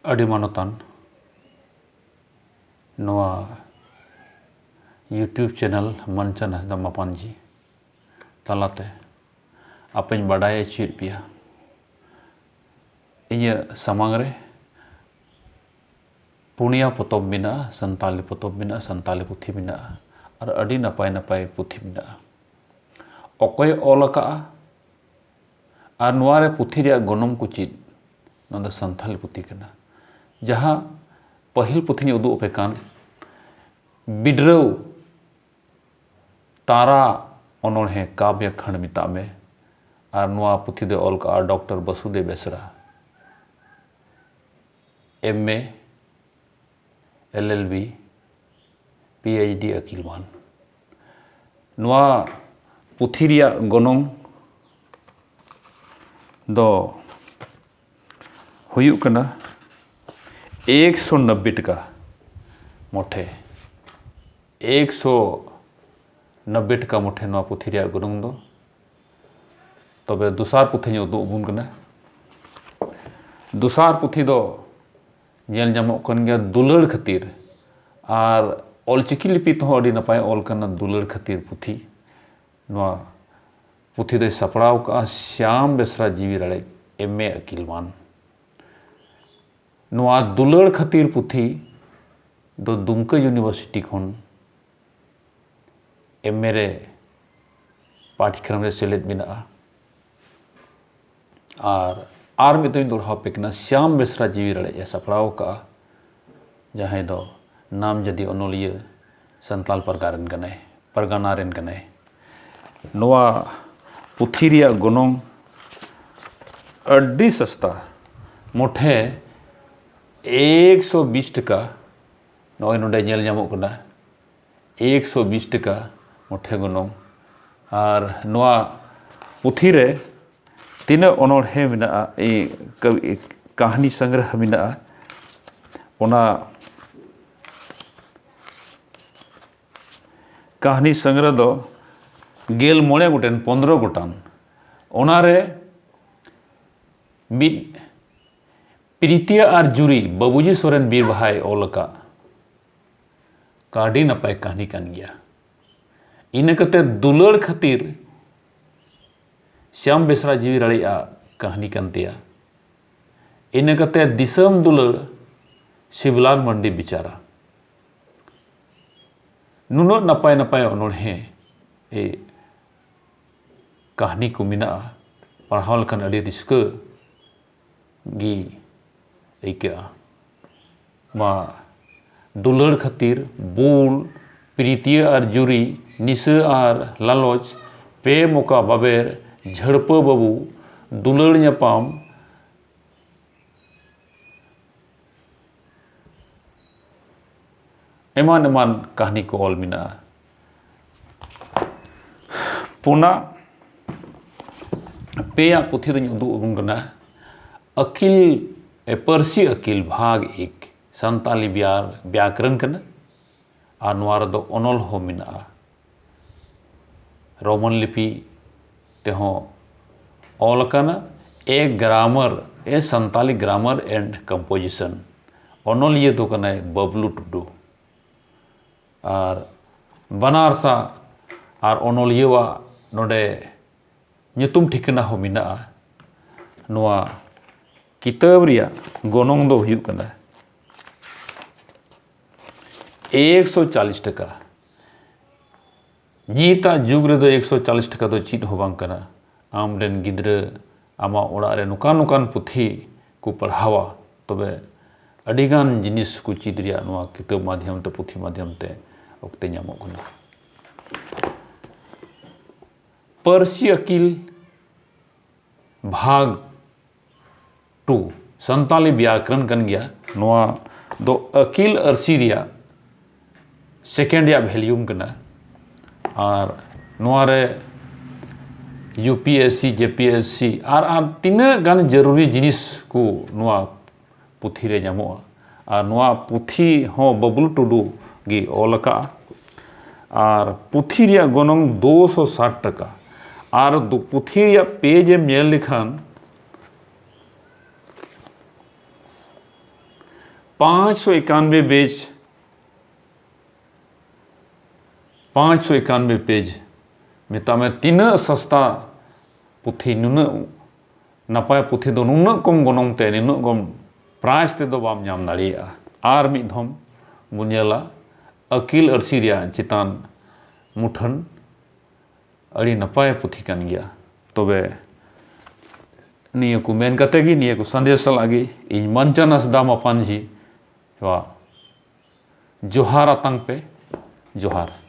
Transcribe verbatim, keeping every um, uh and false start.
ᱟᱹᱰᱤ ᱢᱟᱱᱚᱛᱟᱱ ᱱᱚᱣᱟ YouTube channel ᱢᱟᱱᱪᱟᱱ ᱦᱟᱸᱥᱫᱟ ᱢᱟᱯᱟᱱᱡᱤ ᱛᱟᱞᱟᱛᱮ ᱟᱯᱮᱧ ᱵᱟᱰᱟᱭ ᱦᱚᱪᱚᱭᱮᱫ ᱯᱮᱭᱟ᱾ ᱤᱧᱟᱹᱜ ᱥᱟᱢᱟᱝ ᱨᱮ ᱯᱩᱱᱭᱟ ᱯᱚᱛᱚᱵ ᱢᱮᱱᱟᱜᱼᱟ, ᱥᱟᱱᱛᱟᱞᱤ ᱯᱚᱛᱚᱵ ᱢᱮᱱᱟᱜᱼᱟ, ᱥᱟᱱᱛᱟᱞᱤ ᱯᱩᱛᱷᱤ ᱢᱮᱱᱟᱜᱼᱟ, ᱟᱨ ᱟᱹᱰᱤ ᱱᱟᱯᱟᱭ ᱱᱟᱯᱟᱭ ᱯᱩᱛᱷᱤ ᱢᱮᱱᱟᱜᱼᱟ᱾ ᱚᱠᱚᱭᱮ ᱚᱞ ᱟᱠᱟᱫᱼᱟ ᱟᱨ ᱱᱚᱣᱟ ᱨᱮ ᱯᱩᱛᱷᱤ ᱨᱮᱭᱟᱜ ᱜᱚᱱᱚᱝ ᱠᱚ ᱪᱮᱫ? ᱱᱚᱣᱟ ᱫᱚ ᱥᱟᱱᱛᱟᱞᱤ ᱯᱩᱛᱷᱤ ᱠᱟᱱᱟ᱾ ᱡᱟᱦᱟᱸ ᱯᱟᱹᱦᱤᱞ ᱯᱩᱛᱷᱤᱧ ᱩᱫᱩᱜ ᱟᱯᱮ ᱠᱟᱱ, ᱵᱤᱰᱨᱟᱹᱣ ᱛᱟᱨᱟ ᱚᱱᱚᱬᱦᱮ ᱠᱟᱵᱽᱭᱟ ᱠᱷᱟᱸᱰ ᱢᱮᱛᱟᱜ ᱢᱮ, ᱟᱨ ᱱᱚᱣᱟ ᱯᱩᱛᱷᱤ ᱫᱚᱭ ᱚᱞ ᱠᱟᱜᱼᱟ doctor Basudev Besra, M A, L L B, P H D ᱟᱹᱠᱤᱞᱢᱟᱱ᱾ ᱱᱚᱣᱟ ᱯᱩᱛᱷᱤ ᱨᱮᱭᱟᱜ ᱜᱚᱱᱚᱝ ᱫᱚ ᱦᱩᱭᱩᱜ ᱠᱟᱱᱟ ᱮᱠᱥᱚ ᱱᱚᱵᱵᱮ ᱴᱟᱠᱟ ᱢᱚᱴᱷᱮ᱾ ᱮᱠᱥᱚ ᱱᱚᱵᱵᱮ ᱴᱟᱠᱟ ᱢᱚᱴᱷᱮ ᱱᱚᱣᱟ ᱯᱩᱛᱷᱤ ᱨᱮᱭᱟᱜ ᱜᱚᱱᱚᱝ ᱫᱚ᱾ ᱛᱚᱵᱮ ᱫᱚᱥᱟᱨ ᱯᱩᱛᱷᱤᱧ ᱩᱫᱩᱜ ᱟᱵᱚᱱ ᱠᱟᱱᱟ᱾ ᱫᱚᱥᱟᱨ ᱯᱩᱛᱷᱤ ᱫᱚ ᱧᱮᱞ ᱧᱟᱢᱚᱜ ᱠᱟᱱ ᱜᱮᱭᱟ ᱫᱩᱞᱟᱹᱲ ᱠᱷᱟᱹᱛᱤᱨ, ᱟᱨ ᱚᱞᱪᱤᱠᱤ ᱞᱤᱯᱤ ᱛᱮᱦᱚᱸ ᱟᱹᱰᱤ ᱱᱟᱯᱟᱭ ᱚᱞ ᱠᱟᱱᱟ, ᱫᱩᱞᱟᱹᱲ ᱠᱷᱟᱹᱛᱤᱨ ᱯᱩᱛᱷᱤ᱾ ᱱᱚᱣᱟ ᱯᱩᱛᱷᱤ ᱫᱚᱭ ᱥᱟᱯᱲᱟᱣ ᱠᱟᱜᱼᱟ ᱥᱭᱟᱢ ᱵᱮᱥᱨᱟ ᱡᱤᱣᱤ ᱨᱟᱲᱮᱡ, M A ᱟᱹᱠᱤᱞᱢᱟᱱ᱾ ᱱᱚᱣᱟ ᱫᱩᱞᱟᱹᱲ ᱠᱷᱟᱹᱛᱤᱨ ᱯᱩᱛᱷᱤ ᱫᱚ ᱫᱩᱢᱠᱟᱹ University ᱠᱷᱚᱱ M A ᱨᱮ ᱯᱟᱴᱷᱠᱨᱚᱢ ᱨᱮ ᱥᱮᱞᱮᱫ ᱢᱮᱱᱟᱜᱼᱟ᱾ ᱟᱨ, ᱟᱨ ᱢᱤᱫ ᱫᱚᱧ ᱫᱚᱦᱲᱟ ᱟᱯᱮ ᱠᱟᱱᱟ, ᱥᱭᱟᱢ ᱵᱮᱥᱨᱟ ᱡᱤᱣᱤ ᱨᱟᱲᱮᱡ ᱮ ᱥᱟᱯᱲᱟᱣ ᱠᱟᱜᱼᱟ, ᱡᱟᱦᱟᱸᱭ ᱫᱚ ᱱᱟᱢ ᱡᱟᱹᱫᱤ ᱚᱱᱚᱞᱤᱭᱟᱹ ᱥᱟᱱᱛᱟᱞ ᱯᱟᱨᱜᱟᱱᱟ ᱨᱮᱱ ᱠᱟᱱᱟᱭ, ᱯᱟᱨᱜᱟᱱᱟ ᱨᱮᱱ ᱠᱟᱱᱟᱭ᱾ ᱱᱚᱣᱟ ᱯᱩᱛᱷᱤ ᱨᱮᱭᱟᱜ ᱜᱚᱱᱚᱝ ᱟᱹᱰᱤ ᱥᱚᱥᱛᱟ, ᱢᱚᱴᱷᱮ ᱮᱠᱥᱚ ᱵᱤᱥ ᱴᱟᱠᱟ᱾ ᱱᱚᱜᱼᱚᱭ ᱱᱚᱰᱮ ᱧᱮᱞ ᱧᱟᱢᱚᱜ ᱠᱟᱱᱟ, ᱮᱠᱥᱚ ᱵᱤᱥ ᱴᱟᱠᱟ ᱢᱚᱴᱷᱮ ᱜᱚᱱᱚᱝ᱾ ᱟᱨ ᱱᱚᱣᱟ ᱯᱩᱛᱷᱤ ᱨᱮ ᱛᱤᱱᱟᱹᱜ ᱚᱱᱚᱬᱦᱮ ᱢᱮᱱᱟᱜᱼᱟ, ᱮ, ᱠᱟᱹ-, ᱮ, ᱠᱟᱹᱦᱱᱤ ᱥᱚᱝᱜᱨᱚᱦᱚ ᱢᱮᱱᱟᱜᱼᱟ, ᱚᱱᱟ ᱠᱟᱹᱦᱱᱤ ᱥᱚᱝᱜᱨᱚᱦᱚ ᱫᱚ ᱜᱮᱞ ᱢᱚᱬᱮ ᱜᱚᱴᱮᱱ, ᱯᱚᱱᱫᱽᱨᱚ ᱜᱚᱴᱟᱝ᱾ ᱚᱱᱟᱨᱮ ᱢᱤᱫ ᱯᱤᱨᱤᱛᱤᱭᱟ ᱟᱨ ᱡᱩᱨᱤ, ᱵᱟᱹᱵᱩᱡᱤ ᱥᱚᱨᱮᱱ ᱵᱤᱨ ᱵᱟᱦᱟᱭ ᱚᱞ ᱟᱠᱟᱫ ᱟᱹᱰᱤ ᱱᱟᱯᱟᱭ ᱠᱟᱹᱦᱱᱤ ᱠᱟᱱ ᱜᱮᱭᱟ᱾ ᱤᱱᱟᱹ ᱠᱟᱛᱮ ᱫᱩᱞᱟᱹᱲ ᱠᱷᱟᱹᱛᱤᱨ ᱥᱭᱟᱢ ᱵᱮᱥᱨᱟ ᱡᱤᱣᱤ ᱨᱟᱲᱮᱡᱟᱜ ᱠᱟᱹᱦᱱᱤ ᱠᱟᱱ ᱛᱟᱭᱟ᱾ ᱤᱱᱟᱹ ᱠᱟᱛᱮ ᱫᱤᱥᱚᱢ ᱫᱩᱞᱟᱹᱲ, ᱥᱤᱵᱽᱞᱟᱞ ᱢᱟᱱᱰᱤ ᱵᱮᱪᱟᱨᱟ᱾ ᱱᱩᱱᱟᱹᱜ ᱱᱟᱯᱟᱭ ᱱᱟᱯᱟᱭ ᱚᱱᱚᱬᱦᱮ, ᱮ, ᱠᱟᱹᱦᱱᱤ ᱠᱚ ᱢᱮᱱᱟᱜᱼᱟ, ᱯᱟᱲᱦᱟᱣ ᱞᱮᱠᱷᱟᱱ ᱟᱹᱰᱤ ᱨᱟᱹᱥᱠᱟᱹ ᱜᱮ ᱟᱹᱭᱠᱟᱹᱜᱼᱟ᱾ ᱢᱟ, ᱫᱩᱞᱟᱹᱲ ᱠᱷᱟᱹᱛᱤᱨ ᱵᱩᱞ, ᱯᱤᱨᱤᱛᱤᱭᱟᱹ ᱟᱨ ᱡᱩᱨᱤ, ᱱᱤᱥᱟᱹ ᱟᱨ ᱞᱟᱞᱚᱪ, ᱯᱮ ᱢᱚᱠᱟ ᱵᱟᱵᱮᱨ, ᱡᱷᱟᱹᱲᱯᱟᱹ ᱵᱟᱹᱵᱩ, ᱫᱩᱞᱟᱹᱲ ᱧᱟᱯᱟᱢ, ᱮᱢᱟᱱ ᱮᱢᱟᱱ ᱠᱟᱹᱦᱱᱤ ᱠᱚ ᱚᱞ ᱢᱮᱱᱟᱜᱼᱟ᱾ ᱯᱩᱱᱟᱜ ᱯᱮᱭᱟᱜ ᱯᱩᱛᱷᱤ ᱫᱚᱧ ᱩᱫᱩᱜ ᱟᱵᱚᱱ ᱠᱟᱱᱟ᱾ ᱟᱹᱠᱤᱞ, ᱮ, ᱯᱟᱹᱨᱥᱤ ᱟᱹᱠᱤᱞ ᱵᱷᱟᱜᱽ ᱮᱠ, ᱥᱟᱱᱛᱟᱞᱤ ᱵᱮᱭᱟᱨ-, ᱵᱮᱭᱟᱠᱨᱚᱱ ᱠᱟᱱᱟ᱾ ᱟᱨ ᱱᱚᱣᱟ ᱨᱮᱫᱚ ᱚᱱᱚᱞ ᱦᱚᱸ ᱢᱮᱱᱟᱜᱼᱟ᱾ ᱨᱳᱢᱟᱱ ᱞᱤᱯᱤ ᱛᱮᱦᱚᱸ ᱚᱞ ᱟᱠᱟᱱᱟ᱾ A Grammar, A Santali Grammar and Composition᱾ ᱚᱱᱚᱞᱤᱭᱟᱹ ᱫᱚ ᱠᱟᱱᱟᱭ ᱵᱟᱵᱞᱩ ᱴᱩᱰᱩ᱾ ᱟᱨ ᱵᱟᱱᱟᱨᱥᱟ ᱟᱨ ᱚᱱᱚᱞᱤᱭᱟᱹᱣᱟᱜ ᱱᱚᱰᱮ ᱧᱩᱛᱩᱢ ᱴᱷᱤᱠᱟᱹᱱᱟ ᱦᱚᱸ ᱢᱮᱱᱟᱜᱼᱟ᱾ ᱱᱚᱣᱟ ᱠᱤᱛᱟᱹᱵ ᱨᱮᱭᱟᱜ ᱜᱚᱱᱚᱝ ᱫᱚ ᱦᱩᱭᱩᱜ ᱠᱟᱱᱟ ᱮᱠᱥᱚ ᱪᱟᱞᱤᱥ ᱴᱟᱠᱟ᱾ ᱱᱤᱛᱟᱜ ᱡᱩᱜᱽ ᱨᱮᱫᱚ ᱮᱠᱥᱚ ᱪᱟᱞᱤᱥ ᱴᱟᱠᱟ ᱫᱚ ᱪᱮᱫ ᱦᱚᱸ ᱵᱟᱝ ᱠᱟᱱᱟ᱾ ᱟᱢ ᱨᱮᱱ ᱜᱤᱫᱽᱨᱟᱹ ᱟᱢᱟᱜ ᱚᱲᱟᱜ ᱨᱮ ᱱᱚᱝᱠᱟᱱ ᱱᱚᱝᱠᱟᱱ ᱯᱩᱛᱷᱤ ᱠᱚ ᱯᱟᱲᱦᱟᱣᱟ, ᱛᱚᱵᱮ ᱟᱹᱰᱤᱜᱟᱱ ᱡᱤᱱᱤᱥ ᱠᱚ ᱪᱮᱫ ᱨᱮᱭᱟᱜ ᱱᱚᱣᱟ ᱠᱤᱛᱟᱹᱵ ᱢᱟᱫᱽᱫᱷᱚᱢ ᱛᱮ, ᱯᱩᱛᱷᱤ ᱢᱟᱫᱽᱫᱷᱚᱢ ᱛᱮ ᱚᱠᱛᱮ ᱧᱟᱢᱚᱜ ᱠᱟᱱᱟ᱾ ᱯᱟᱹᱨᱥᱤ ᱟᱹᱠᱤᱞ ᱵᱷᱟᱜᱽ ᱴᱩ, ᱥᱟᱱᱛᱟᱞᱤ ᱵᱮᱭᱟᱠᱨᱚᱱ ᱠᱟᱱ ᱜᱮᱭᱟ᱾ ᱱᱚᱣᱟ ᱫᱚ ᱟᱹᱠᱤᱞ ᱟᱹᱨᱥᱤ ᱨᱮᱭᱟᱜ second ᱨᱮᱭᱟᱜ volume ᱠᱟᱱᱟ᱾ ᱟᱨ ᱱᱚᱣᱟ ᱨᱮ U P S C, J P S C ᱟᱨ, ᱟᱨ ᱛᱤᱱᱟᱹᱜ ᱜᱟᱱ ᱡᱟᱹᱨᱩᱨᱤ ᱡᱤᱱᱤᱥ ᱠᱚ ᱱᱚᱣᱟ ᱯᱩᱛᱷᱤ ᱨᱮ ᱧᱟᱢᱚᱜᱼᱟ᱾ ᱟᱨ ᱱᱚᱣᱟ ᱯᱩᱛᱷᱤ ᱦᱚᱸ ᱵᱟᱵᱞᱩ ᱴᱩᱰᱩ ᱜᱮ ᱚᱞ ᱟᱠᱟᱫᱼᱟ᱾ ᱟᱨ ᱯᱩᱛᱷᱤ ᱨᱮᱭᱟᱜ ᱜᱚᱱᱚᱝ ᱫᱩᱥᱚ ᱥᱟᱴ ᱴᱟᱠᱟ᱾ ᱟᱨ ᱫᱩ-, ᱯᱩᱛᱷᱤ ᱨᱮᱭᱟᱜ page ᱮᱢ ᱧᱮᱞ ᱞᱮᱠᱷᱟᱱ ᱯᱟᱸᱪᱥᱚ ᱮᱠᱟᱱᱵᱮ ᱯᱮᱡᱽ, ᱯᱟᱸᱪᱥᱚ ᱮᱠᱟᱱᱵᱮ ᱯᱮᱡᱽ, ᱢᱮᱛᱟᱜ ᱢᱮ ᱛᱤᱱᱟᱹᱜ ᱥᱚᱥᱛᱟ ᱯᱩᱛᱷᱤ, ᱱᱩᱱᱟᱹᱜ ᱱᱟᱯᱟᱭ ᱯᱩᱛᱷᱤ ᱫᱚ ᱱᱩᱱᱟᱹᱜ ᱠᱚᱢ ᱜᱚᱱᱚᱝ ᱛᱮ, ᱱᱩᱱᱟᱹᱜ ᱠᱚᱢ ᱯᱨᱟᱭᱤᱥ ᱛᱮᱫᱚ ᱵᱟᱢ ᱧᱟᱢ ᱫᱟᱲᱮᱭᱟᱜᱼᱟ᱾ ᱟᱨ ᱢᱤᱫ ᱫᱷᱚᱢ ᱵᱚᱱ ᱧᱮᱞᱟ ᱟᱹᱠᱤᱞ ᱟᱹᱨᱥᱤ ᱨᱮᱭᱟᱜ ᱪᱮᱛᱟᱱ ᱢᱩᱴᱷᱟᱹᱱ, ᱟᱹᱰᱤ ᱱᱟᱯᱟᱭ ᱯᱩᱛᱷᱤ ᱠᱟᱱ ᱜᱮᱭᱟ᱾ ᱛᱚᱵᱮ ᱱᱤᱭᱟᱹ ᱠᱚ ᱢᱮᱱ ᱠᱟᱛᱮ ᱜᱮ, ᱱᱤᱭᱟᱹ ᱠᱚ ᱥᱟᱸᱫᱮᱥ ᱥᱟᱞᱟᱜ ᱜᱮ ᱤᱧ ᱢᱟᱱᱪᱟᱱᱟᱥ ᱫᱟ ᱢᱟᱯᱟᱱᱡᱷᱤ ᱡᱚᱦᱟᱨ ᱟᱛᱟᱝ ᱯᱮ, ᱡᱚᱦᱟᱨ᱾